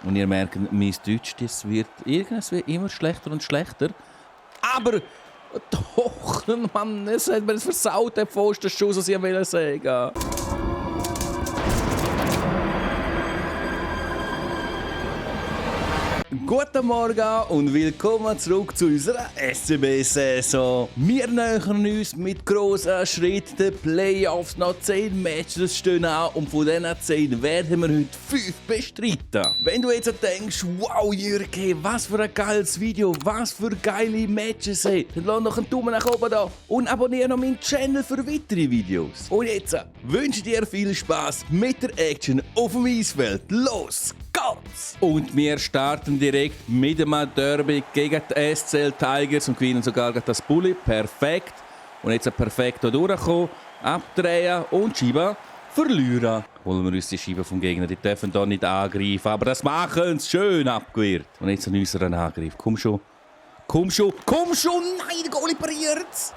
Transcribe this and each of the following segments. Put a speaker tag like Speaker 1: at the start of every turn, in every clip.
Speaker 1: Und ihr merkt, mein Deutsch das wird irgendwie immer schlechter und schlechter. Aber doch, Mann, es hat mir das versaut, der Pfostenschuss, was ich sagen wollte. Guten Morgen und willkommen zurück zu unserer SCB-Saison. Wir nähern uns mit grossen Schritten den Playoffs. Noch 10 Matches stehen an und von diesen 10 werden wir heute 5 bestreiten. Wenn du jetzt denkst, wow Jürgen, was für ein geiles Video, was für geile Matches, dann lass noch einen Daumen nach oben da und abonniere noch meinen Channel für weitere Videos. Und jetzt wünsche ich dir viel Spaß mit der Action auf dem Eisfeld. Los geht's! Und wir starten direkt mit einem Derby gegen die SCL Tigers und gewinnen sogar das Bulli. Perfekt. Und jetzt perfekt hier durchkommen, abdrehen und Scheibe verlieren. Holen wir uns die Scheibe vom Gegner. Die dürfen hier nicht angreifen, aber das machen sie schön abgewehrt. Und jetzt ein unseren Angriff. Komm schon. Komm schon. Komm schon. Nein, der Goalie pariert's.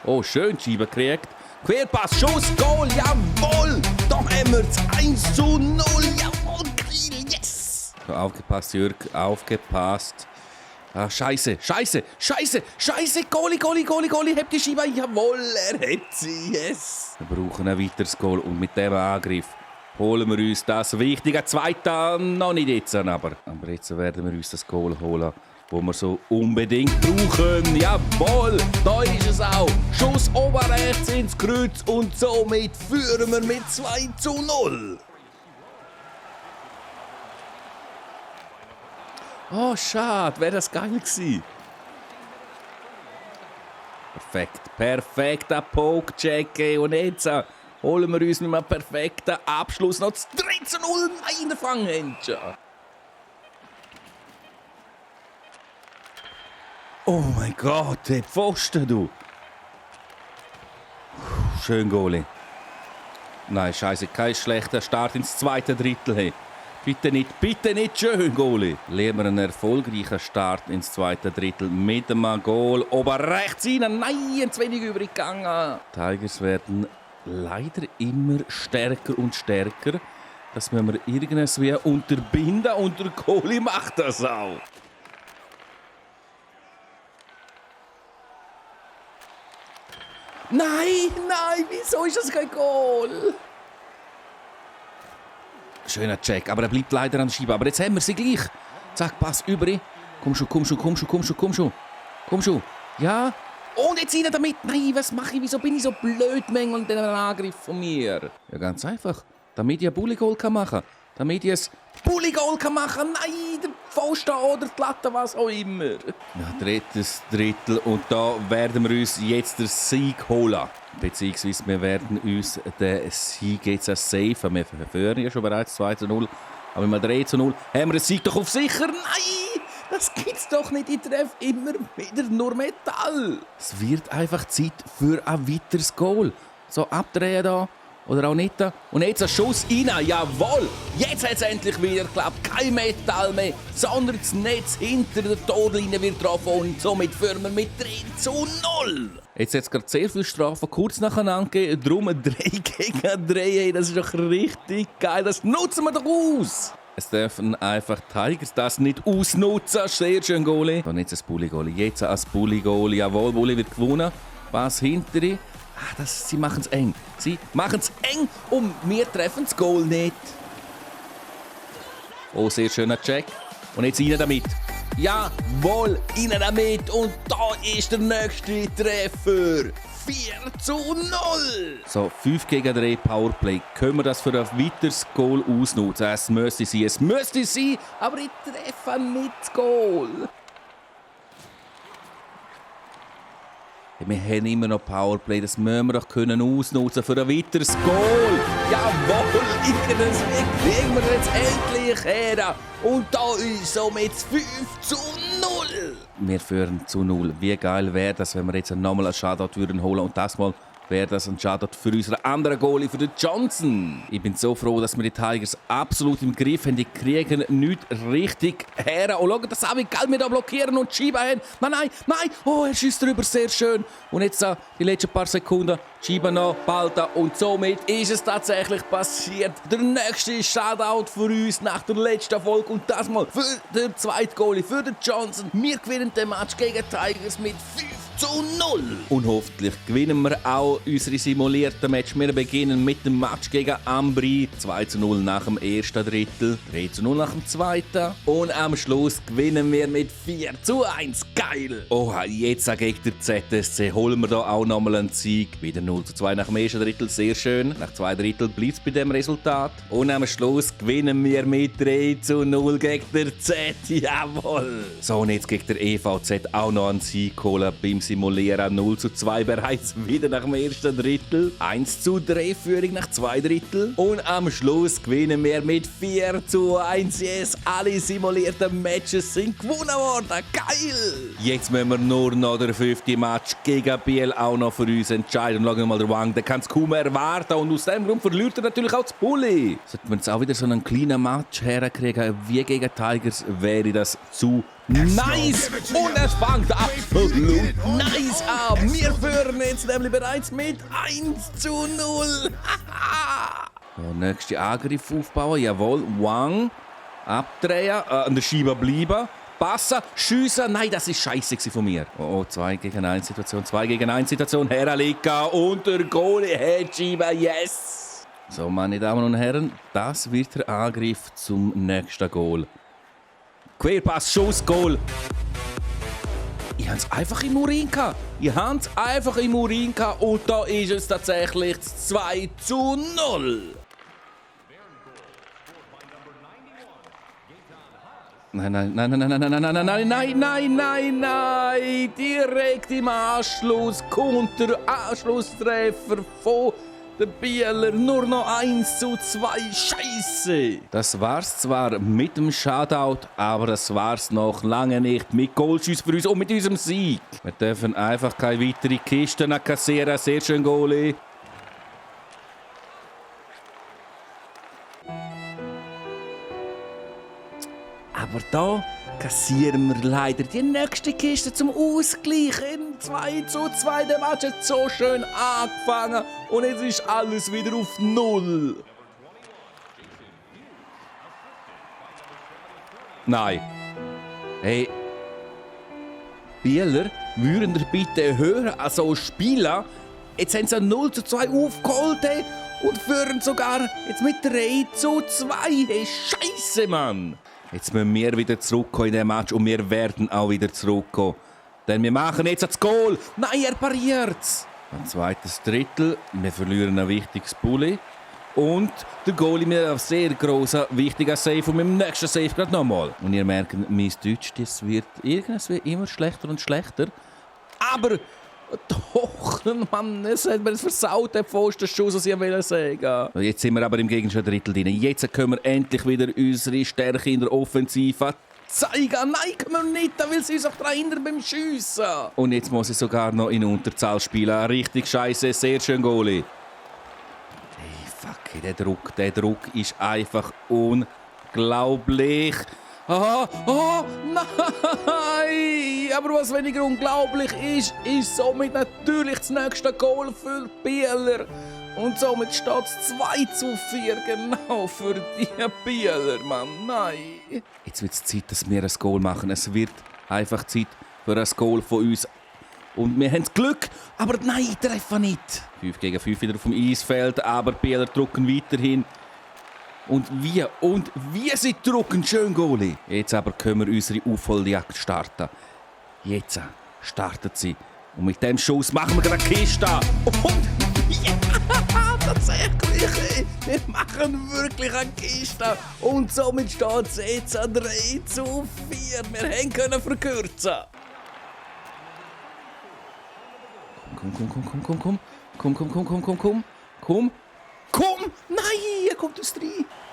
Speaker 1: Oh, schön die Scheibe gekriegt. Querpass, Schuss, Goal, jawohl! Da haben wir es 1:0, jawohl, geil, yes! So, aufgepasst, Jürg, aufgepasst. Ah, scheiße, Goalie, habt die Scheibe, jawohl, er hat sie, yes! Wir brauchen ein weiteres Goal und mit dem Angriff holen wir uns das wichtige Zweite, noch nicht jetzt, aber jetzt werden wir uns das Goal holen, wo wir so unbedingt brauchen. Jawohl, da ist es auch. Schuss oben rechts ins Kreuz und somit führen wir mit 2:0. Oh, schade, wäre das geil gewesen. Perfekter Poke-Check. Und jetzt holen wir uns mit einem perfekten Abschluss noch das 3:0. Nein, der Fanghändchen. Oh mein Gott, der Pfosten, du. Schön, Goalie. Nein, scheiße, kein schlechter Start ins zweite Drittel. Hey. Bitte nicht schön, Goalie. Lernen wir einen erfolgreichen Start ins zweite Drittel mit einem Goal. Oben rechts rein, nein, zu wenig übrig gegangen. Die Tigers werden leider immer stärker und stärker. Das müssen wir irgendwie unterbinden und der Goalie macht das auch. Nein, wieso ist das kein Goal? Schöner Check, aber er bleibt leider an der Scheibe. Aber jetzt haben wir sie gleich. Zack, Pass über. Komm schon. Ja. Und jetzt rein damit. Nein, was mache ich? Wieso bin ich so blöd manchmal in diesem Angriff von mir? Ja, ganz einfach. Damit ich ein Bulli-Goal machen kann. Damit ich ein Bulli-Goal machen kann. Nein, der Pfosten oder die Latte, was auch immer. Ja, drittes Drittel. Und da werden wir uns jetzt den Sieg holen. Beziehungsweise wir werden uns den Sieg jetzt safen. Wir führen ja schon bereits 2:0. Aber mit 3:0 haben wir den Sieg doch auf sicher. Nein, das gibt's doch nicht. Ich treffe immer wieder nur Metall. Es wird einfach Zeit für ein weiteres Goal. So abdrehen da. Oder auch nicht. Und jetzt ein Schuss rein. Jawohl! Jetzt hat es endlich wieder geklappt. Kein Metall mehr, sondern das Netz hinter der Torlinie wird getroffen. Und somit führen wir mit 3:0. Jetzt hat es gerade sehr viele Strafen kurz nacheinander gegeben. Darum 3 gegen 3. Hey, das ist doch richtig geil. Das nutzen wir doch aus. Es dürfen einfach Tigers das nicht ausnutzen. Sehr schön, Goalie. Und jetzt ein Bulli-Goalie. Jetzt ein Bulli-Goalie. Jawohl, Bulli wird gewonnen. Was hinter? Sie machen es eng. Sie machen es eng und wir treffen das Goal nicht. Oh, sehr schöner Check. Und jetzt rein damit. Jawohl, rein damit. Und da ist der nächste Treffer. 4:0. So, 5 gegen 3 Powerplay. Können wir das für ein weiteres Goal ausnutzen? Es müsste sein, aber ich treffe nicht das Goal. Wir haben immer noch Powerplay, das müssen wir doch ausnutzen für ein weiteres Goal. Jawohl, irgendwie kriegen wir jetzt endlich her. Und da ist somit 5:0. Wir führen zu 0. Wie geil wäre das, wenn wir jetzt nochmal einen Shutout holen und das mal wäre das ein Shoutout für unseren anderen Goalie, für den Johnson. Ich bin so froh, dass wir die Tigers absolut im Griff haben. Die kriegen nichts richtig her. Und schaut, dass auch wie geil wir da blockieren und schieben haben. Nein. Oh, er schießt drüber, sehr schön. Und jetzt die letzten paar Sekunden. Schieben noch, Balta. Und somit ist es tatsächlich passiert. Der nächste Shoutout für uns nach der letzten Folge. Und das mal für den zweiten Goalie, für den Johnson. Wir gewinnen den Match gegen Tigers mit 5:0. Und hoffentlich gewinnen wir auch unsere simulierten Match. Wir beginnen mit dem Match gegen Ambri. 2:0 nach dem ersten Drittel, 3:0 nach dem zweiten. Und am Schluss gewinnen wir mit 4:1. Geil! Oh, jetzt gegen den ZSC holen wir da auch nochmal einen Sieg. Wieder 0:2 nach dem ersten Drittel, sehr schön. Nach 2 Drittel bleibt es bei dem Resultat. Und am Schluss gewinnen wir mit 3:0 gegen den Z. Jawohl! So, und jetzt gegen der EVZ auch noch einen Sieg holen. Beim Simulieren 0:2 bereits wieder nach dem ersten Drittel. 1:3 Führung nach 2 Drittel. Und am Schluss gewinnen wir mit 4:1. Yes, alle simulierten Matches sind gewonnen worden. Geil! Jetzt müssen wir nur noch den 5. Match gegen Biel auch noch für uns entscheiden. Und schauen wir mal, der Wang, der kann es kaum erwarten. Und aus dem Grund verliert er natürlich auch das Bulli. Sollten wir jetzt auch wieder so einen kleinen Match herkriegen wie gegen Tigers, wäre das zu nice! Und es fängt absolut nice an! Wir führen jetzt nämlich bereits mit 1:0! So, nächster Angriff aufbauen, jawohl. Wang, abdrehen, an der Scheibe bleiben, passen, schiessen. Nein, das ist scheiße von mir. Oh, 2 gegen 1 Situation, 2 gegen 1 Situation, herlegen und der Goalie hat Scheibe, yes! So, meine Damen und Herren, das wird der Angriff zum nächsten Goal. Querpass, Schuss, Goal. Ich habe es einfach im Urin gehabt. Und da ist es tatsächlich 2:0. Nein. Direkt im Anschluss kommt der Anschlusstreffer von der Bieler. Nur noch 1:2. Scheiße! Das war's zwar mit dem Shoutout, aber das war's noch lange nicht mit Goalschuss für uns und mit unserem Sieg. Wir dürfen einfach keine weiteren Kisten kassieren. Sehr schön, Goalie. Aber da kassieren wir leider die nächste Kiste zum Ausgleich. In 2:2. Der Match hat so schön angefangen und jetzt ist alles wieder auf 0. Nein. Hey. Bieler, würden ihr bitte hören an so Spieler? Jetzt haben sie ein 0:2 aufgeholt, hey, und führen sogar jetzt mit 3:2. Hey, Scheiße, Mann! Jetzt müssen wir wieder zurückkommen in den Match und wir werden auch wieder zurückkommen. Denn wir machen jetzt das Goal. Nein, er pariert's. Ein zweites Drittel. Wir verlieren ein wichtiges Bulli. Und der Goalie mit einem sehr grossen, wichtigen Save und mit dem nächsten Save gerade nochmal. Und ihr merkt, mein Deutsch das wird immer schlechter und schlechter. Aber doch, Mann, es hat mir das versaut, der Pfostenschuss, was ich wollte sagen. Jetzt sind wir aber im gegnerischen Drittel drin. Jetzt können wir endlich wieder unsere Stärke in der Offensive zeigen. Nein, können wir nicht, da will sie uns auch daran hindern beim Schiessen. Und jetzt muss ich sogar noch in Unterzahl spielen. Richtig scheiße, sehr schön, Goalie. Hey, fuck, der Druck ist einfach unglaublich. Oh, nein! Aber was weniger unglaublich ist somit natürlich das nächste Goal für die Bieler. Und somit steht es 2:4 genau für die Bieler, Mann. Nein! Jetzt wird es Zeit, dass wir ein Goal machen. Es wird einfach Zeit für ein Goal von uns. Und wir haben Glück, aber nein, treffen nicht. 5 gegen 5 wieder auf dem Eisfeld, aber die Bieler drücken weiterhin. Und wie sie drücken, schön, Goalie. Jetzt aber können wir unsere Aufholjagd starten. Jetzt startet sie. Und mit dem Schuss machen wir gerade eine Kiste. Und ja, tatsächlich. Wir machen wirklich eine Kiste. Und somit steht es jetzt 3:4. Wir können verkürzen. Komm. Komm! Nein, er kommt aus 3.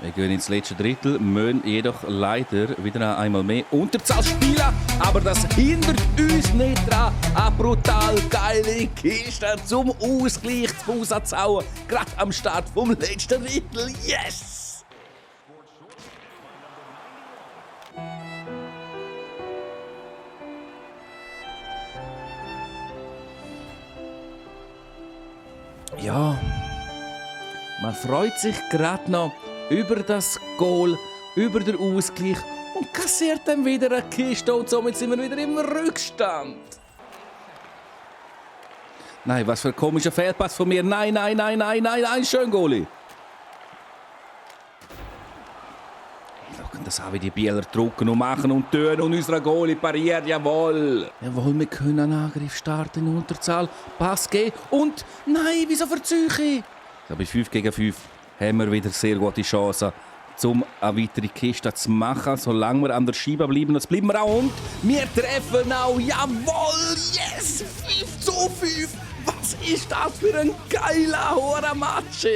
Speaker 1: Wir gehen ins letzte Drittel, müssen jedoch leider wieder einmal mehr Unterzahl spielen. Aber das hindert uns nicht daran, eine brutal geile Kiste zum Ausgleich zu Fuß zu hauen. Gerade am Start vom letzten Drittel. Yes! Ja, man freut sich gerade noch über das Goal, über den Ausgleich und kassiert dann wieder eine Kiste und somit sind wir wieder im Rückstand. Nein, was für ein komischer Fehlpass von mir. Nein, schön Goalie. Schauen das auch, wie die Bieler drucken und machen und tun und unser Goalie pariert, jawohl. Jawohl, wir können einen Angriff starten in Unterzahl, Pass geben und nein, wieso verziehe ich? So, bei 5 gegen 5 haben wir wieder sehr gute Chancen, um eine weitere Kiste zu machen. Solange wir an der Scheibe bleiben, das bleiben wir auch. Und wir treffen auch. Jawohl, yes, 5:5. Was ist das für ein geiler, hoher Match?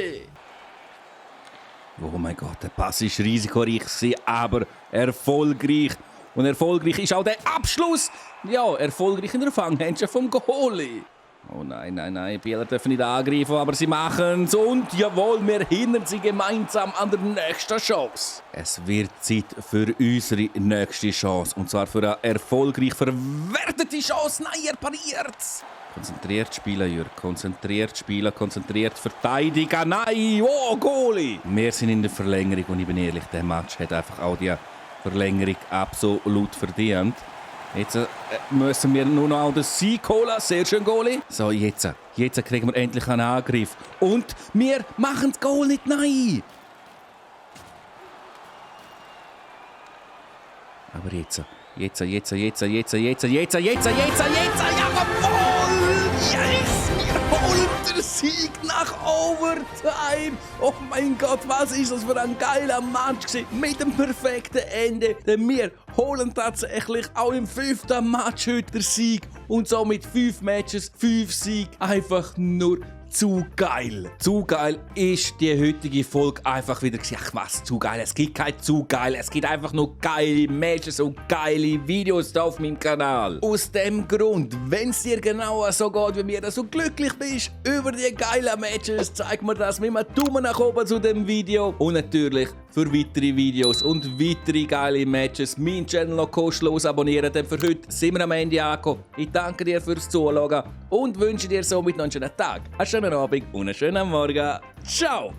Speaker 1: Oh mein Gott, der Pass war risikoreich, aber erfolgreich. Und erfolgreich ist auch der Abschluss. Ja, erfolgreich in der Fanghändchen vom Goalie. Oh nein, Bieler dürfen nicht angreifen, aber sie machen es. Und jawohl, wir hindern sie gemeinsam an der nächsten Chance. Es wird Zeit für unsere nächste Chance. Und zwar für eine erfolgreich verwertete Chance. Nein, er pariert. Konzentriert spielen, Jürg. Konzentriert spielen, konzentriert verteidigen. Nein, oh, Goalie. Wir sind in der Verlängerung und ich bin ehrlich, der Match hat einfach auch die Verlängerung absolut verdient. Jetzt müssen wir nur noch den Sieg holen. Sehr schön, Goalie. So, jetzt kriegen wir endlich einen Angriff. Und wir machen das Goal nicht, nein. Aber jetzt, jawohl! Yes! Wir holen den Sieg nach Overtime! Oh mein Gott, was ist das für ein geiler Match gewesen, mit dem perfekten Ende. Denn wir holen tatsächlich auch im 5. Match heute den Sieg. Und so mit 5 Matches, 5 Siege. Einfach nur zu geil. Zu geil ist die heutige Folge einfach wieder gewesen. Ach was, zu geil. Es gibt kein zu geil. Es gibt einfach nur geile Matches und geile Videos da auf meinem Kanal. Aus dem Grund, wenn es dir genau so geht wie mir, dass du glücklich bist über die geilen Matches, zeig mir das mit einem Daumen nach oben zu dem Video. Und natürlich für weitere Videos und weitere geile Matches meinen Channel noch kostenlos abonnieren. Denn für heute sind wir am Ende angekommen. Ich danke dir fürs Zuschauen und wünsche dir somit noch einen schönen Tag, einen schönen Abend und einen schönen Morgen. Ciao!